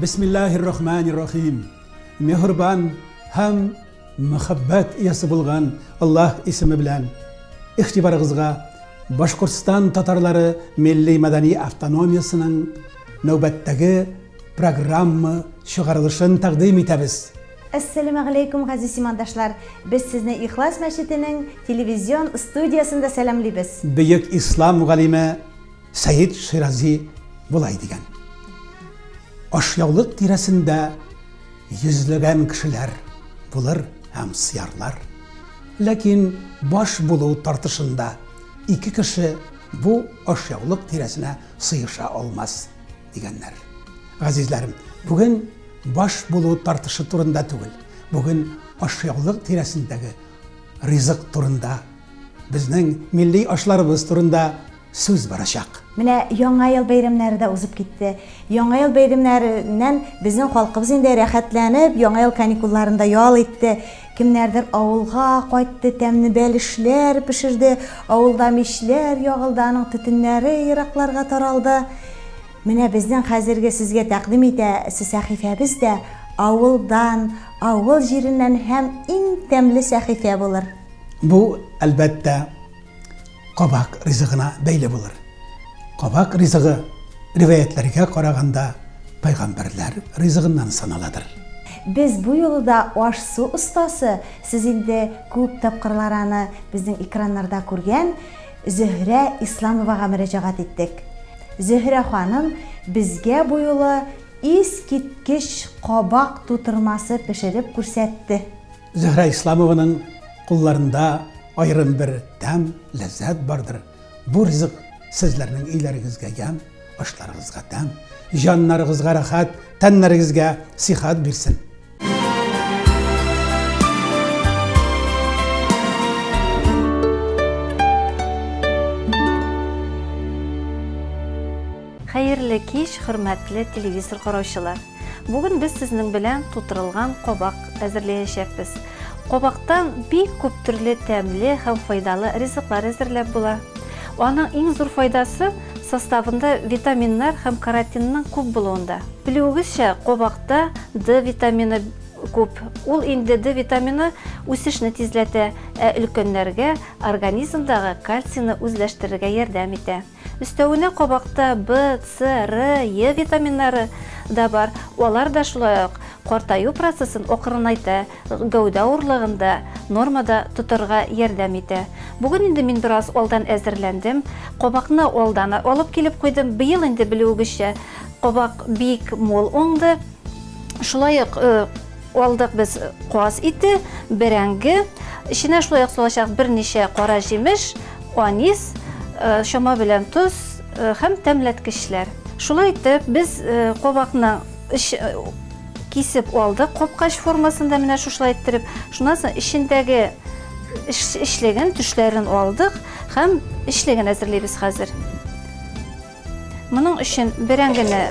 Бисмиллаһир-рахманир-рахим. Меһрибан һәм мәхәббәт иясе булган Аллаһ исеме белән игътибарыгызга Башкортстан татарлары милли-мәдәни автономиясенең нәүбәттәге программа чыгарылышын тәкъдим итәбез. Әссәләмәгаләйкүм, газиз имандашлар! Без сезне Ихлас мәчетенең телевизион студиясендә сәламлибез. Бөек ислам галиме Сәет Ширази болай дигән. Ашъяулык тирәсендә йөзләгән кешеләр булыр һәм сыярлар. Ләкин баш булу тартышында ике кеше бу ашъяулык тирәсенә сыеша алмас, дигәннәр. Газизләрем, бүген баш булу тартышы турында түгел, бүген ашъяулык тирәсендәге ризык турында, безнең милли ашларыбыз турында сүз барачак. Менә Яңа ел бәйрәмнәре дә узып китте. Яңа ел бәйрәмнәреннән безнең халкыбыз инде рәхәтләнеп Яңа ел каникулларында ял итте. Кемнәрдер авылга кайтты, тәмле бәлешләр пешерде, авылда мичләр ягылды, аның төтеннәре еракларга таралды. Менә безнең хәзерге сезгә тәкъдим итәсе сәхифәбез дә авылдан, авыл җиреннән һәм иң тәмле сәхифә булыр. Бу, әлбәттә, кабак ризыгына бәйле булыр. Кабак ризыгы, риваятьләргә караганда, пәйгамбәрләр ризыгыннан саналадыр. Без бу юлы да аш-су остасы, сез инде күп тапкырлар аны безнең экраннарда күргән Зөһрә Исламовага мөрәҗәгать иттек. Зөһрә ханым безгә бу юлы искиткеч кабак тутырмасы пешереп күрсәтте. Зөһрә Исламованың кулларында аерым бер тәм, ләззәт бардыр. Бу ризык сезләрнең өйләрегезгә ямь, ашларыгызга тәм, җаннарыгызга рәхәт, тәннәрегезгә сихәт бирсен. Хәерле кич, хөрмәтле телевизор караучылар! Бүген без сезнең белән тутырылган кабак әзерләячәкбез. Кабактан бик күп төрле тәмле һәм файдалы ризыклар әзерләп була. Аның иң зур файдасы, составында витаминнар һәм каротинның күп булуында. Белүегезчә, кабакта Д витамины күп. Ул инде Д витамины үсешне тизләтә, ә өлкәннәргә организмдагы кальцийны үзләштерергә ярдәм итә. Өстәвенә кабакта В, С, Р, Е витаминнары да бар. Алар да шулай ук картаю процессын акрынайта, гәүдә авырлыгын да нормада тотарга ярдәм итә. Бүген инде мин бераз алдан әзерләндем. Кабакны алдан алып килеп куйдым. Быел инде, белүегезчә, кабак бик мул уңды. Шулай ук алдык без каз ите, бәрәңге. Эченә шулай ук салачак берничә кара җимеш, анис, чама белән тоз һәм тәмләткечләр. Шулай итеп, без кабакны кисеп алдык капкач формасында менә шушылай иттереп. Шуннан соң эчендәге эчлеген, төшләрен алдык һәм эчлеген әзерлибез хәзер. Моның өчен бәрәңгене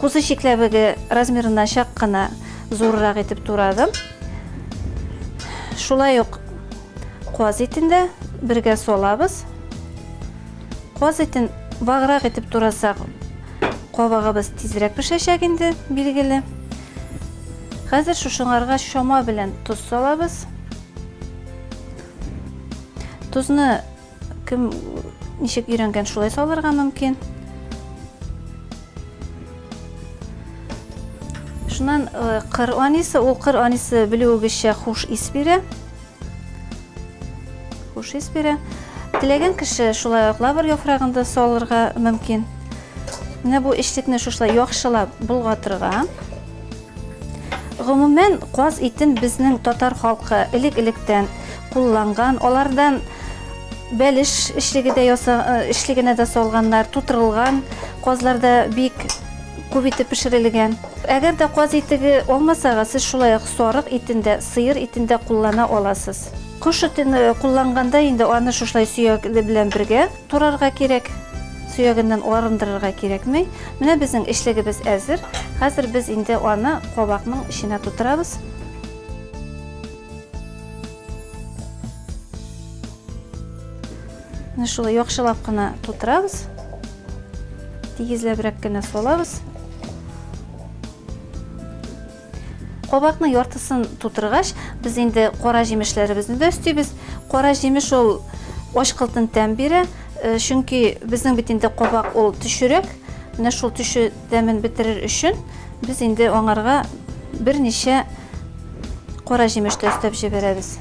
кузы чикләвеге размерыннан чак кына зуррак итеп турадым. Шулай ук каз итен дә бергә салабыз. Каз итен ваграк итеп турасак, кабагыбыз тизрәк пешәчәк инде, билгеле. Хәзер шушыңарга чама белән тоз салабыз. Тозны кем ничек өйрәнгән, шулай салырга мөмкин. Шуннан э, кыр анисы, ул кыр анисы белүегезчә хуш ис бирә. Хуш ис бирә. Теләгән кеше шулай ук лавр яфрагын да салырга мөмкин. Менә бу эчлекне шушылай яхшылап болгатырга. Гомумән, каз итен безнең татар халкы элек-электән кулланган. Алардан бәлеш эчлеге дә яса, э, эчлегенә дә салганнар, тутырылган казлар да бик күп итеп пешерелгән. Әгәр дә каз итеге алмасагыз, сез шулай ук сарык итен дә, сыер итен дә куллана аласыз. Кош итен э, кулланганда инде аны шушылай сөяге белән бергә турарга кирәк. Сөягеннән арындырырга кирәкми. Менә безнең эчлегебез әзер. Хәзер без инде аны кабакның эченә тутырабыз. Менә шулай яхшылап кына тутырабыз. Тигезләбрәк кенә салабыз. Кабакның яртысын тутыргач, без инде кара җимешләребезне дә өстибез. Кара җимеш ул ачкылтын тәм бирә, э, чөнки безнең бит инде кабак ул төчерәк. Менә шул төче тәмен бетерер өчен без инде аңарга берничә кара җимеш тә өстәп җибәрәбез.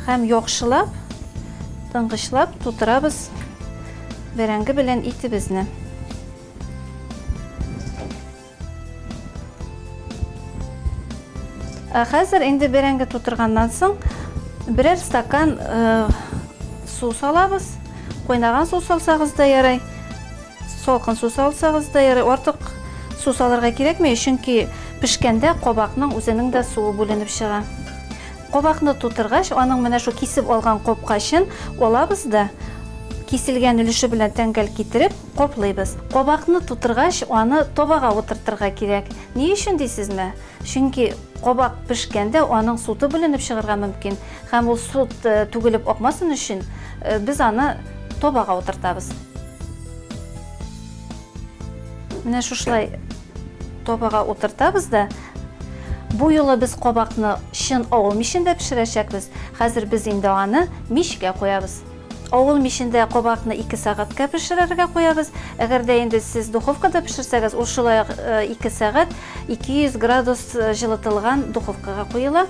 Һәм яхшылап, тыңгычлап тутырабыз бәрәңге белән итебезне. Ә хәзер инде бәрәңге тутырганнан соң берәр стакан э, су салабыз. Кайнаган су салсагыз да ярай, салкын су салсагыз да ярай. Артык су салырга кирәкми, чөнки пешкәндә кабакның үзенең дә суы бүленеп чыга. Кабакны тутыргач, аның менә шул кисеп алган капкачын алабыз да, киселгән өлеше белән тәңгәл китереп, Каплыйбыз. Кабакны тутыргач, аны табага утыртырга кирәк. Ни өчен дисезме? Чөнки кабак пешкәндә аның суты бүленеп чыгарга мөмкин һәм ул сут түгелеп акмасын өчен без аны табага утыртабыз. Менә шушылай табага утыртабыз да, бу юлы без кабакны чын авыл мичендә пешерәчәкбез. Хәзер без инде аны мичкә куябыз. Авыл мичендә кабакны 2 сәгатькә пешерергә куябыз. Әгәр дә инде сез духовкада пешерсәгез, ул шулай ук 2 сәгать 200 градус җылытылган духовкага куела.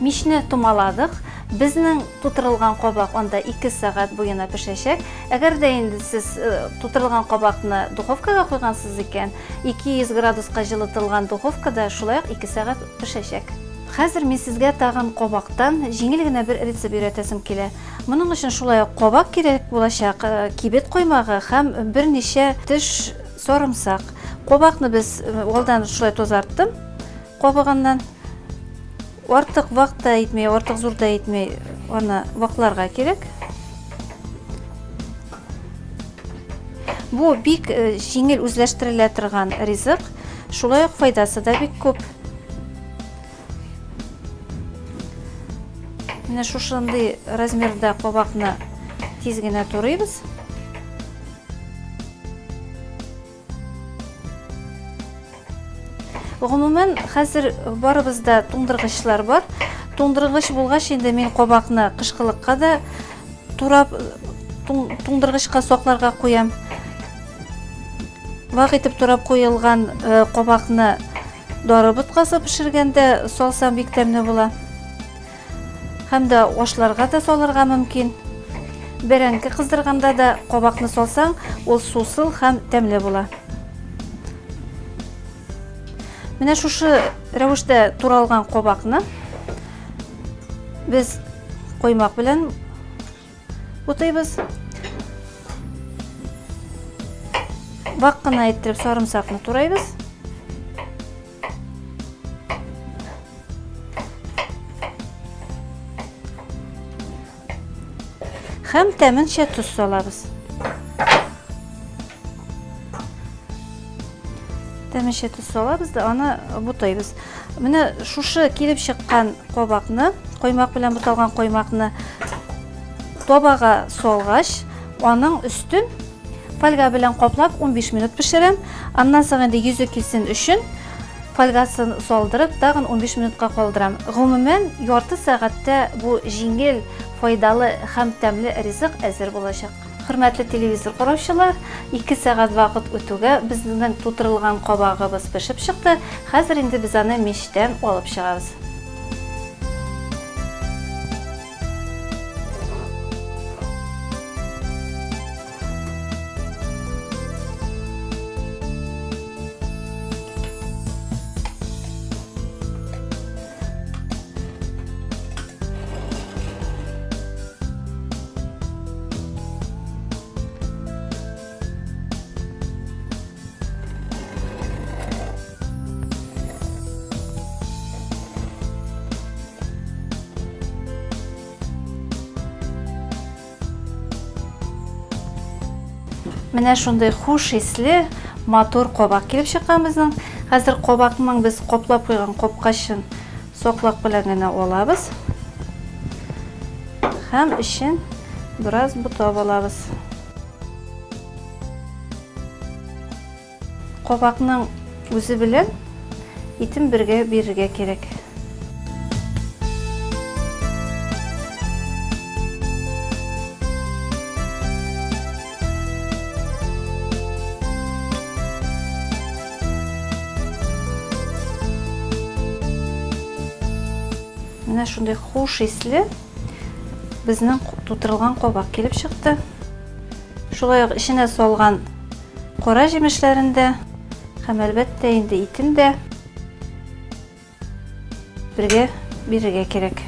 Мичне томаладык. Безнең тутырылган кабак анда 2 сәгать буена пешәчәк. Әгәр дә инде сез э, тутырылган кабакны духовкага куйгансыз икән, 200 градуска җылытылган духовкада шулай ук 2 сәгать пешәчәк. Хәзер мин сезгә тагын кабактан җиңел генә бер рецепт өйрәтәсем килә. Моның өчен шулай ук кабак кирәк булачак, э, кибет коймагы һәм берничә теш сарымсак. Кабакны без э, алдан шулай тазарттым кабыгыннан. Артык вак та итми, артык зур да итми, аны вакларга кирәк. Бу бик э, җиңел үзләштерелә торган ризык, шулай ук файдасы да бик күп. Менә шушындый размерда кабакны тиз генә турыйбыз. Гомумән, хәзер барыбызда туңдыргычлар бар. Туңдыргыч булгач, инде мин кабакны кышкылыкка да турап туңдыргычка сакларга куям. Вак итеп турап куелган э, кабакны Дары боткасы пешергәндә салсам бик тәмле була. Һәм дә ашларга да салырга мөмкин. Бәрәңге кыздырганда да кабакны салсаң, ул сусыл һәм тәмле була. Менә шушы рәвештә туралган кабакны без коймак белән бутыйбыз. Вак кына иттереп сарымсакны турайбыз. Һәм тәменчә тоз салабыз. Тәменчә тоз салабыз да аны бутайбыз. Менә шушы килеп чыккан кабакны, коймак белән буталган коймакны табага салгач, аның өстен фольга белән каплап 15 минут пешерәм. Аннан соң инде йөзе килсен өчен фольгасын салдырып, тагын 15 минутка калдырам. Гомумән, ярты сәгатьтә бу җиңел, файдалы һәм тәмле ризык әзер булачак. Хөрмәтле телевизор караучылар, 2 сәгать вакыт үтүгә безнең тутырылган кабагыбыз пешеп чыкты. Хәзер инде без аны мичтән алып чыгабыз. Менә шундый хуш исле, матур кабак килеп чыккан безнең. Хәзер кабакның без каплап куйган капкачын саклак белән генә алабыз. Һәм эчен бераз бутап алабыз. Кабакның үзе белән итен бергә бирергә кирәк. Менә шундый хуш исле безнең тутырылган кабак килеп чыкты. Шулай ук эченә салган Кара җимешләрен дә һәм әлбәттә инде итен дә бергә бирергә кирәк.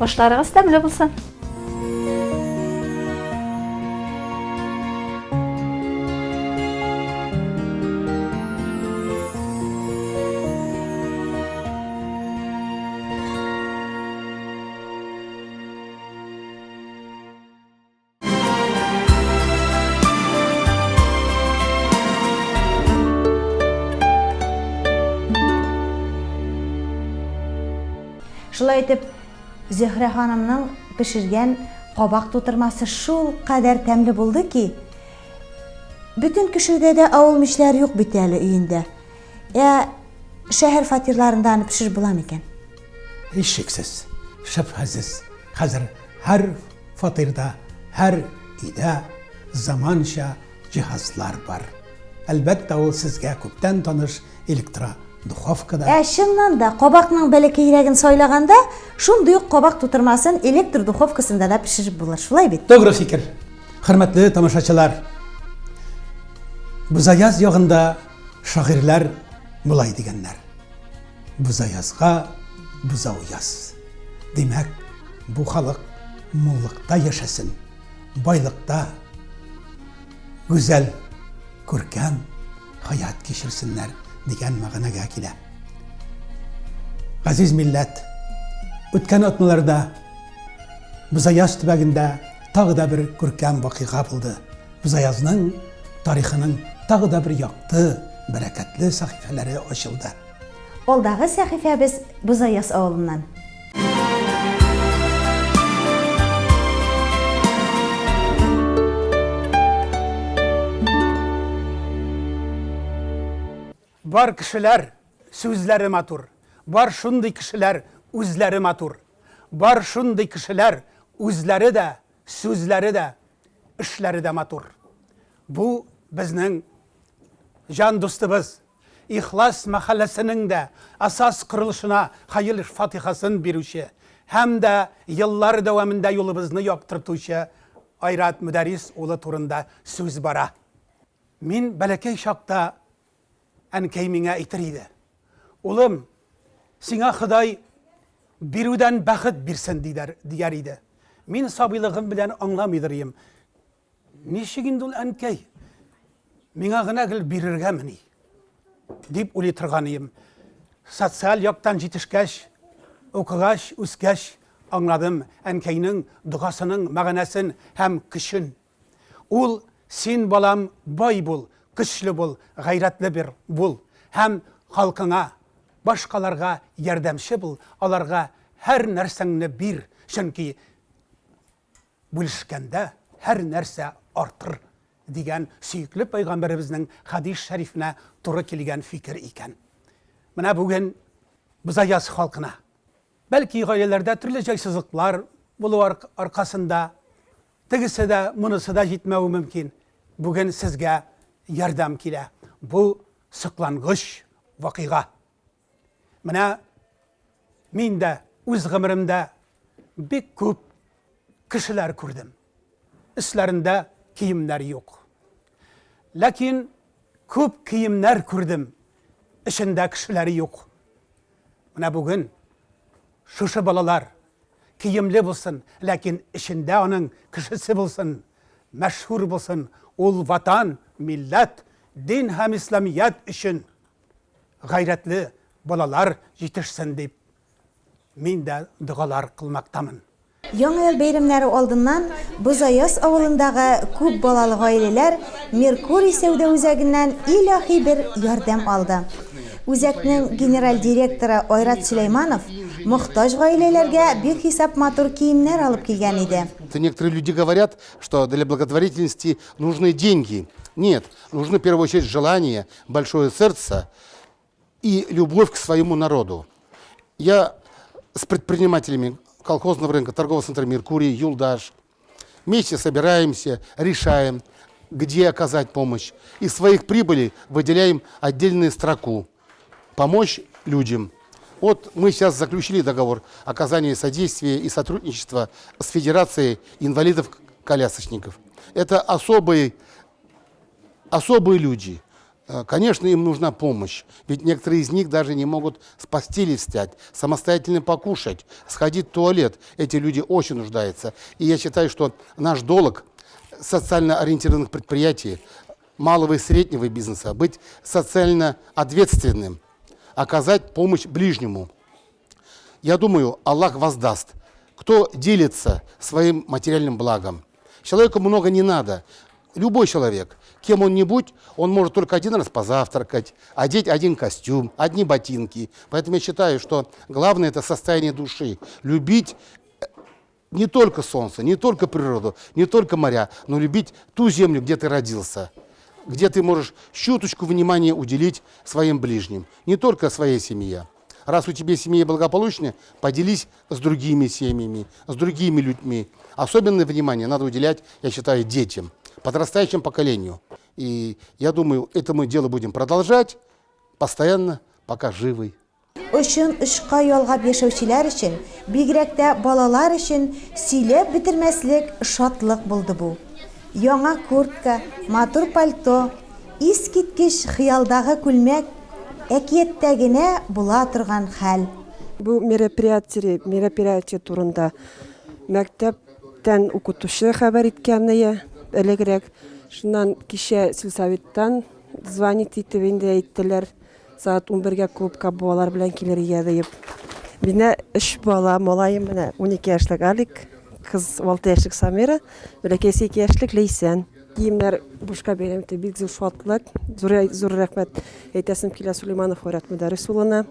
Башларыгыз тәмле булсын. Шулай итеп, Зөһрә ханымның пешергән кабак тутырмасы шул кадәр тәмле булды ки, бөтен кешедә дә авыл мичләре юк бит әле өендә. Ә шәһәр фатирларында аны пешереп була микән? Һичшиксез, шөбһәсез, хәзер һәр фатирда, һәр өйдә заманча җиһазлар бар. Әлбәттә, ул сезгә күптән таныш электродуховка да. Ә чыннан да, кабакның бәләкәйрәген сайлаганда, шундый ук кабак тутырмасын электр духовкасында да пешереп булыр, шулай бит? Тугры фикер. Хөрмәтле тамашачылар, Бузаяз ягында шагыйрьләр болай дигәннәр. Бузаязга бузау яз. Димәк, бу халык муллыкта яшәсен, байлыкта гүзәл, күркәм хаят кичерсеннәр дигән мәгънәгә килә. Газиз милләт, үткән атналарда Бузаяз төбәгендә тагы да бер күркәм вакыйга булды. Бузаязның тарихының тагы да бер якты, бәрәкәтле сәхифәләре ачылды. Алдагы сәхифәбез Бозаяз авылыннан. Бар кешеләр сүзләре матур, Бар шундый кешеләр үзләре матур. Бар шундый кешеләр үзләре дә, сүзләре дә, эшләре дә матур. Бу безнең җан дустыбыз, Ихлас мәхәлләсенең дә асас корылышына хәер-фатихасын бирүче һәм дә еллар дәвамында юлыбызны яктыртучы Айрат Мөдәррис улы турында сүз бара. Мин бәләкәй чакта әнкәй миңа әйтер иде, Улым, сиңа Ходай бирүдән бәхет бирсен, дидәр, дияр иде. Мин сабыйлыгым белән аңламыйдыр ием. Ничек инде ул әнкәй? Миңа гына гел бирергәмени? Дип уйлый торган ием. Социаль яктан җитешкәч, укыгач, үскәч, аңладым әнкәйнең догасының мәгънәсен һәм көчен. Ул, Син, балам, бай бул, көчле бул, гайрәтле бир, бул һәм халкыңа, башкаларга ярдәмче бул, аларга һәр нәрсәңне бир, чөнки бүлешкәндә һәр нәрсә артыр, дигән сөекле пәйгамбәребезнең хәдис шәрифенә туры килгән фикер икән. Менә бүген Бозаяз халкына, бәлки гаиләләрдә төрле җайсызлыклар булу аркасында, тегесе дә, монысы да җитмәве мөмкин, бүген сезгә ярдәм килә. Бу соклангыч вакыйга. Менә мин дә үз гомеремдә бик күп кешеләр күрдем. Өсләрендә киемнәр юк. Ләкин күп киемнәр күрдем, эчендә кешеләре юк. Менә бүген шушы балалар киемле булсын, ләкин эчендә аның кешесе булсын, мәшһүр булсын, ул ватан, милләт, дин һәм исламият өчен гайрәтле балалар җитешсен дип, мин дә догалар кылмактамын. Яңа ел бәйрәмнәре алдыннан Бозаяз авылындагы күп балалы гаиләләр Меркурий сәүдә үзәгеннән илаһи бер ярдәм алды. Үзәкнең генераль директоры Айрат Сөләйманов мохтаҗ гаиләләргә бихисап матур киемнәр алып килгән иде. Некоторые люди говорят, что для благотворительности нужны деньги. Нет, нужно в первую очередь желание, большое сердце и любовь к своему народу. Я с предпринимателями колхозного рынка, торгового центра «Меркурий», «Юлдаш» вместе собираемся, решаем, где оказать помощь. Из своих прибылей выделяем отдельную строку «Помочь людям». Вот мы сейчас заключили договор оказания содействия и сотрудничества с Федерацией инвалидов-колясочников. Это особые, особые люди. Э, конечно, им нужна помощь, ведь некоторые из них даже не могут с постели встать, самостоятельно покушать, сходить в туалет. Эти люди очень нуждаются. И я считаю, что наш долг социально ориентированных предприятий, малого и среднего бизнеса, быть социально ответственным, оказать помощь ближнему. Я думаю, Аллах воздаст. Кто делится своим материальным благом? Человеку много не надо. Любой человек, кем он ни будь, он может только один раз позавтракать, одеть один костюм, одни ботинки. Поэтому я считаю, что главное – это состояние души. Любить э, не только солнце, не только природу, не только моря, но любить ту землю, где ты родился, где ты можешь чуточку внимания уделить своим ближним, не только своей семье. Раз у тебя семья благополучная, поделись с другими семьями, с другими людьми. Особенное внимание надо уделять, я считаю, детям, подрастающему поколению. И я думаю, это мы дело будем продолжать постоянно, пока живы. Очын очка ялгап яшәүчеләр өчен, бигрәк тә балалар өчен сөйләп бетермәслек шатлык булды бу. Яңа куртка, матур пальто, искиткеч хыялдагы күлмәк, әкияттә генә була торган хәл. Бу мероприятие мероприятие турында мәктәптән укытучы хәбәр иткән элегрәк. Шуннан кичә сельсоветтан звонить итеп инде әйттеләр. Сәгать унбергә клубка балалар белән килергә диеп. Минә өч бала, малаем менә 12 яшьлек Алик, кыз 6 яшьлек Самира, бәләкәйсе 2 яшьлек Ләйсән. Киемнәр бушка бәйрәм итү бик зур шатлык. Зур, зур рәхмәт әйтәсем килә Сулейманов Айрат Мөдәррис улына.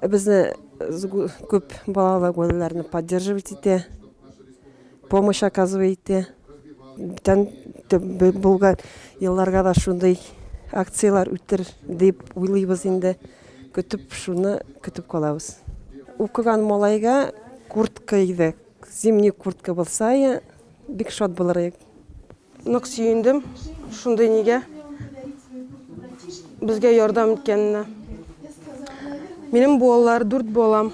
Безне күп балалы гаиләләрне поддерживать итә. Помощь оказывает итә. Бүтән булган елларга да шундый акцияләр үтер дип уйлыйбыз инде. Көтеп, шуны көтеп калабыз. Укыган малайга куртка иде. Зимний куртка булса, бик шат булыр идек. Нык сөендем шундый нигә безгә ярдәм иткәненә. Минем балалар, дүрт балам.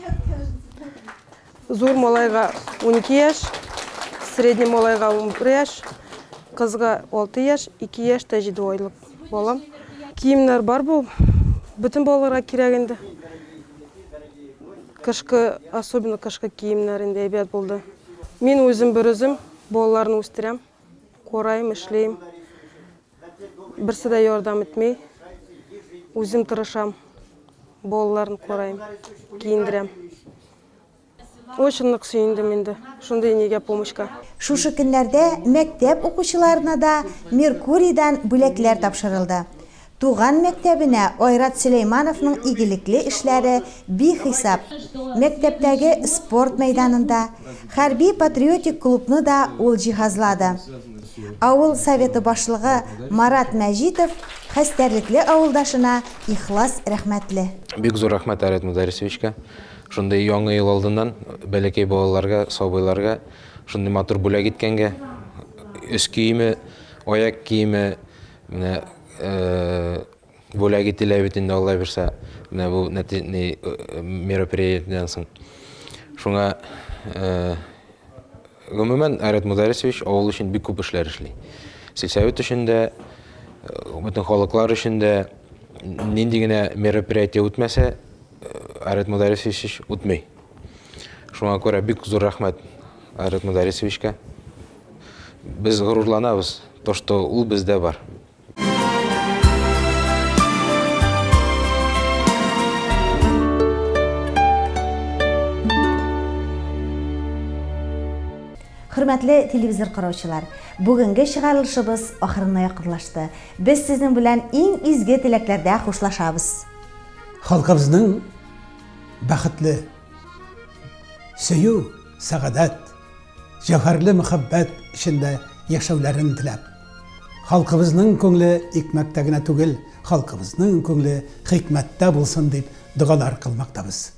Зур малайга 12 яшь, средний малайга 11 яшь, кызга 6 яшь, 2 яшь тә 7 айлык балам. Киемнәр бар бу, бөтен балаларга кирәк инде. Кышкы, особенно кышкы киемнәр инде әйбәт булды. Мин үзем берүзем балаларны үстерәм, карыйм, эшлим. Берсе дә ярдәм итми. Үзем тырышам. Балаларны карыйм, киендерәм. Очень нык сөендем инде шундый нигә помощька. Шушы көннәрдә мәктәп укучыларына да Меркурийдан бүләкләр тапшырылды. Туган мәктәбенә Айрат Сөләймановның игелекле эшләре бихисап. Мәктәптәге спорт мәйданында, хәрби-патриотик клубны да ул җиһазлады. Авыл советы башлыгы Марат Мәҗитов хәстәрлекле авылдашына ихлас рәхмәтле. Бик зур рәхмәт Айрат Мөдәрисовичка. Шундый Яңа ел алдыннан бәләкәй балаларга, сабыйларга шундый матур бүләк иткәнгә, өс киеме, аяк киеме, менә бүләк ителә бит инде Алла бирсә, менә бу мероприятиедән соң. Шуңа гомумән Айрат Мударисович авыл өчен бик күп эшләр эшли. Сельсовет өчен дә, бөтен халыклар өчен дә нинди генә мероприятие үтмәсә, Айрат Мударисович үтми. Шуңа күрә бик зур рәхмәт Айрат Мударисовичка. Без горурланабыз, то, что ул бездә бар. Хөрмәтле телевизор караучылар, бүгенге чыгарылышыбыз ахырына якынлашты. Без сезнең белән иң изге теләкләрдә хушлашабыз. Халкыбызның бәхетле, сөю, сәгадәт, җәүһәрле мөхәббәт эчендә яшәүләрен теләп. Халкыбызның күңле икмәктә генә түгел, халкыбызның күңле хикмәттә булсын дип догалар кылмактабыз.